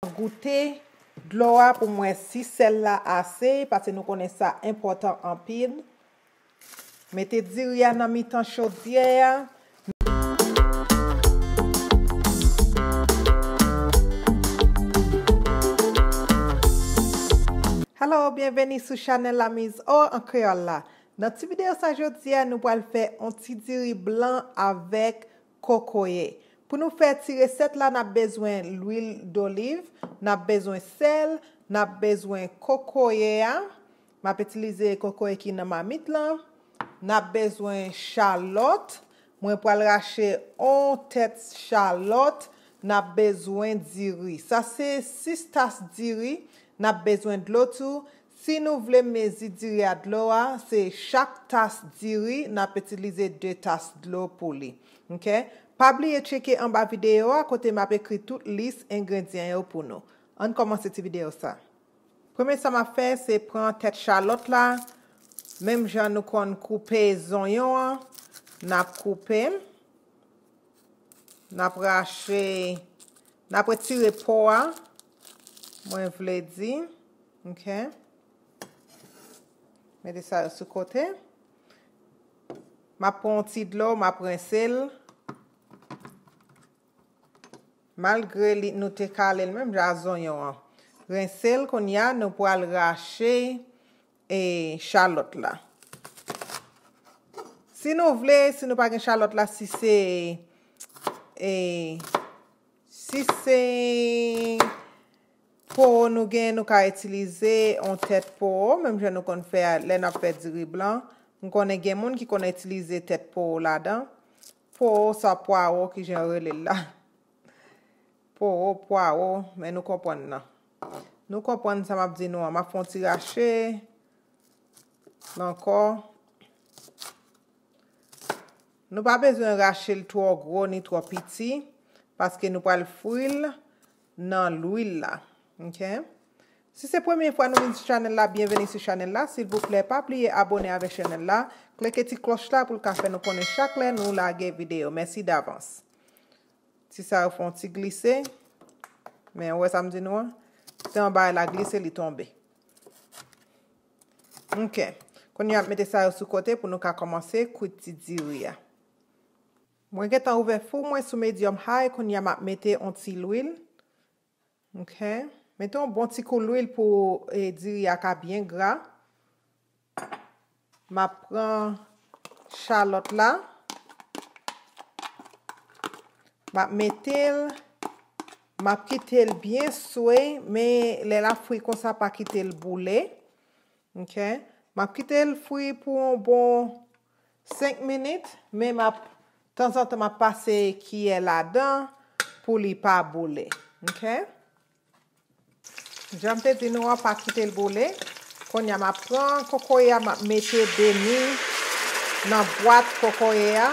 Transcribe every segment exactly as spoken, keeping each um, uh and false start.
Goute dlo a pou m wè si sèl la ase, paske nou konnen sa enpòtan anpil. Mete diri a nan mitan chodyè a. Hello, byenveni sou chanèl La Mise Au an kreyòl la. Nan ti videyo sa jodi a, nou pral fè yon ti diri blan avèk kokoye. Pou nou fè ti resèt la, n ap bezwen lwil doliv, n ap bezwen sèl, n ap bezwen kokoye a. M ap itilize kokoye ki nan mamit lan. N ap bezwen chalòt. Mwen pral rache yon tèt chalòt. N ap bezwen diri. Sa se sis tas diri. N ap bezwen dlo tou. Si nou vle mezi diri a dlo a, se chak tas diri, n ap itilize de tas dlo pou li. Ok? Pa bliye tcheke anba videyo a kote m ap ekri tout lis engredyan yo pou nou. Ann kòmanse ti videyo sa. Premye sa m ap fè, se pran tèt chalòt la. Menm jan nou konn koupe zonyon an, n ap koupe l. N ap rache, n ap retire po a, mwen vle di. Ok. Mete sa yo sou kote. M ap pran yon ti dlo, m ap rense l. Malgre li, nou te kale l menm jan zonyon an. Rense l, kounye a, nou pral rache e chalòt la. Si nou vle, si nou pa gen chalòt la, si se, e, si se poro nou gen, nou ka itilize yon tèt poro, menm jan nou konn fè a lè n ap fè diri blan. M konnen gen moun ki konn itilize tèt poro ladan. Poro sa pwawo ki jan yo rele l la. Poro, pwawo, men nou konprann nan. Nou konprann sa m ap di nou an. M ap fè yon ti rache. Ankò. Nou pa bezwen rache l twò gwo ni twò piti, paske nou pral fri l nan lwil la. Ok? Si se premye fwa nou vin sou chanèl la, byenveni sou chanèl la. Silvouplè, pa bliye abòne avèk chanèl la. Klike ti klòch la pou l ka fè nou konnen chak lè nou lage videyo. Mèsi davans. Ti sa yo fè yon ti glise. Men, ou wè sa m di nou an? Ti anba la glise, li tonbe. Ok. Kounye a, m ap mete sa yo sou kote pou nou ka kòmanse kwit ti diri a. Mwen gentan ouvè fou mwen sou medium high, kounye a m ap mete yon ti lwil. Ok. Mete yon bon ti kou lwil pou, e, diri a ka byen gra. M ap pran chalòt la. M ap mete l. M ap kite l byen swe, men lè l ap fri konsa, pa kite l boule. Ok. M ap kite l fri pou yon bon senk minit, men m ap, tanzantan, m ap pase kiyè ladan pou li pa boule. Ok. Jan m te di nou an, pa kite l boule. Kounye a, m ap pran kokoye a, m ap mete demi nan bwat kokoye a.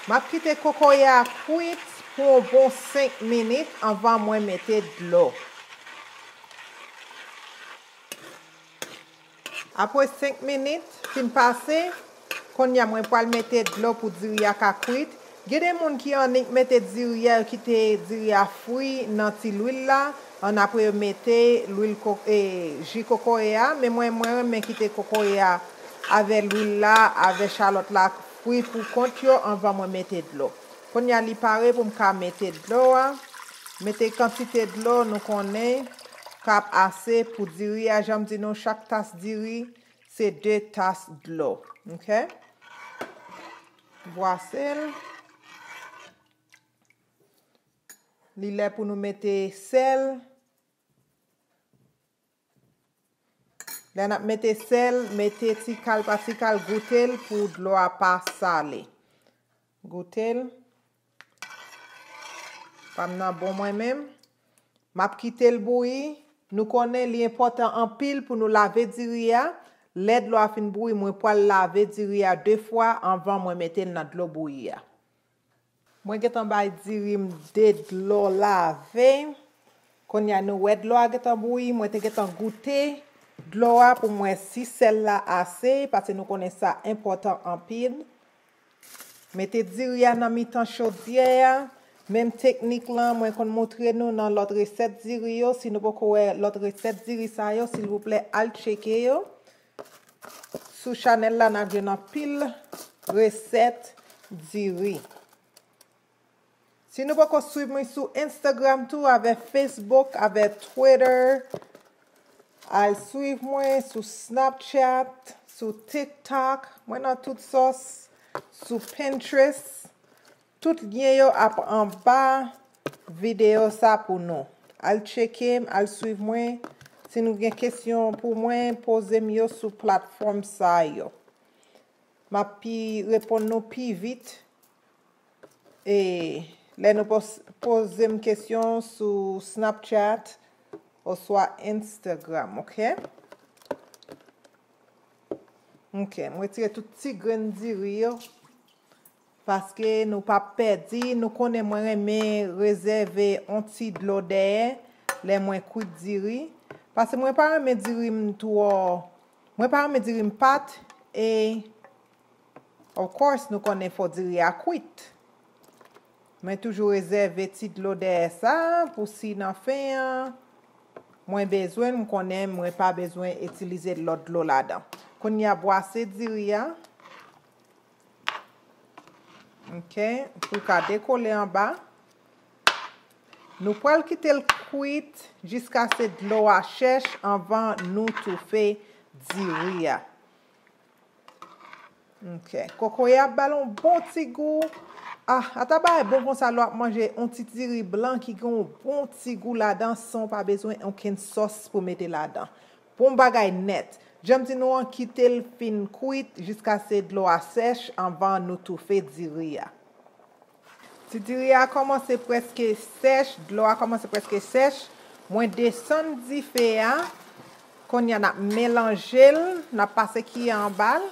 M ap kite kokoye a kwit pou yon bon senk minit anvan mwen mete dlo. Apre senk minit fin pase, kounye a mwen pral mete dlo pou diri a ka kwit. Gen de moun ki annik mete diri a, yo kite diri a fri nan ti lwil la, ann apre yo mete lwil ko-, e, ji kokoye a, men mwen, mwen renmen kite kokoye a avè lwil la, avè chalòt la fri pou kont yo anvan mwen mete dlo. Kounye a li pare pou m ka mete dlo a. Mete kantite dlo nou konnen k ap ase pou diri a. Jan m di nou, chak tas diri, se de tas dlo. Ok? Bwase l. Li lè pou nou mete sèl. Lè n ap mete sèl, mete ti kal pa ti kal, goute l pou dlo a pa sale. Goute l. Pa m nan bon mwen menm. M ap kite l bouyi. Nou konnen li enpòtan anpil pou nou lave diri a. Lè dlo a fin bouyi, mwen pral lave diri a de fwa anvan mwen mete l nan dlo bouyi a. Mwen gentan bay diri m de dlo lave. Kounye a nou wè dlo a gentan bouyi. Mwen te gentan goute dlo a pou m wè si sèl la ase, paske nou konnen sa enpòtan anpil. Mete diri a nan mitan chodyè a. Menm teknik lan, mwen konn montre nou nan lòt resèt diri yo. Si nou poko wè lòt resèt diri sa yo, silvouplè, al tcheke yo. Sou chanèl la, n ap jwenn anpil resèt diri. Si nou poko swiv mwen sou Instagram tou, avè Facebook, avè Twitter, al swiv mwen sou Snapchat, sou TikTok, mwen nan tout sòs, sou Pinterest. Tout lyen yo ap anba videyo sa pou nou. Al tcheke m, al swiv mwen. Si nou gen kesyon pou mwen, poze m yo sou platfòm sa yo. M ap pi reponn nou pi vit. E lè nou pos- poze m kesyon sou Snapchat oswa Instagram, oke? Oke, m retire tout ti grenn diri yo. Paske nou p ap pèdi, nou konnen mwen renmen rezève on ti dlo dèyè lè mwen kwit diri. Paske mwen pa renmen diri m twò, mwen pa renmen diri m pat, e of course, nou konnen fò diri a kwit. Mwen toujou rezève ti dlo dèyè sa pou si nan fen an, mwen bezwen, m konnen mwen pa bezwen itilize lòt dlo ladan. Kounye a, bwase diri a. Ok, pou l ka dekole anba. Nou pral kite l kwit jiskaske dlo a chèch anvan nou toufe diri a. Ok, kokoye ap ba l yon bon ti gou. Ah, ata bagay bon konsa lè w ap manje yon ti diri blan ki gen yon bon ti gou ladan san w pa bezwen okenn sòs pou mete ladan. Bon bagay nèt. Jan m di nou an, kite l fin kwit jiskaske dlo a sèch anvan nou toufe diri a. Ti diri a kòmanse prèske sèch, dlo a kòmanse prèske sèch. Mwen desann dife a. Kounye a n ap melanje l, n ap pase kiyè anba l.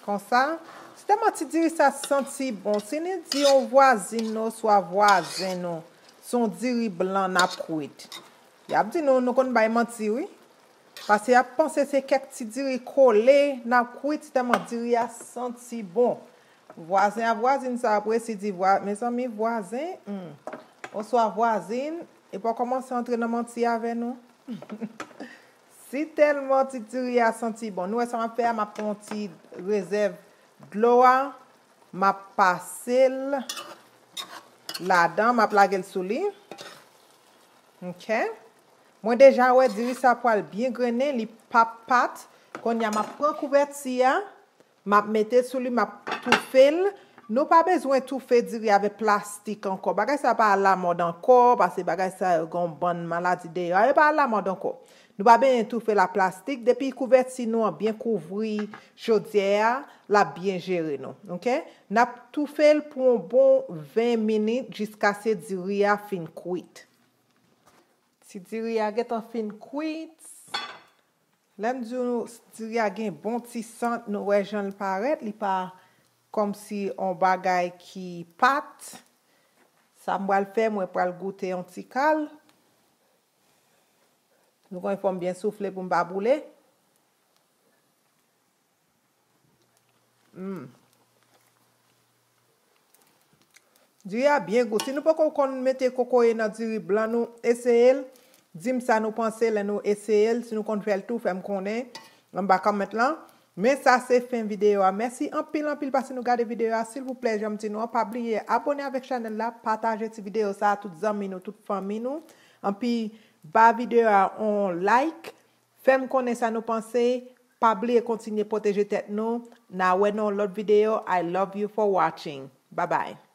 Konsa. Se tèlman ti diri sa santi bon. Si nou di yon vwazin nou oswa vwazen nou, se yon diri blan n ap kwit. Y ap di nou, nou konn bay manti, wi. Paske y ap panse se kèk ti diri kole n ap kwit, se tèlman diri a santi bon. Vwazen ak vwazin sa ap resi di, vwa, mezanmi, vwazen, hmm, oswa vwazin, epi w kòmanse antre nan manti avè nou. Si tèlman ti diri a santi bon. Nou wè sa m ap fè a, m ap pran yon ti rezèv dlo a, m ap pase l ladan, m ap lage l sou li. Ok. Mwen deja wè diri sa pral byen grennen, li p ap pat. Kounye a, m ap pran kouvèti a, m ap mete sou li, m ap toufe l. Nou pa bezwen toufe diri avèk plastik ankò. Bagay sa pa alamòd ankò, paske bagay sa yo gen yon bann maladi deyò. Yo pa alamòd ankò. Nou pa bezwen toufe l ak plastik. Depi kouvèti nou an byen kouvri chodyè a, l ap byen jere nou. Ok? N ap toufe l pou yon bon ven minit jiskaske diri a fin kwit. Ti diri a gentan fin kwit. Lè m di w diri a gen bon ti sant, nou wè jan l parèt, li pa kòmsi on bagay ki pat. Sa m pral fè, mwen pral goute yon ti kal. Nou konnen fò m byen soufle pou m pa boule. Hmm. Diri a byen gou. Si nou poko konn mete kokoye nan diri blan nou, eseye l. Di m sa nou panse lè nou eseye l. Si nou konn fè l tou, fè m konnen anba kòmant lan. Men sa se fen videyo a. Mèsi anpil, anpil paske nou gade videyo a. Silvouplè, jan m di nou an, pa bliye abòne avèk chanèl la, pataje ti videyo sa a tout zanmi nou, tout fanmi nou. Anpi ba videyo a on like. Fè m konnen sa nou panse. Pa bliye kontinye pwoteje tèt nou. N a wè nan yon lòt videyo. I love you for watching. Bye bye.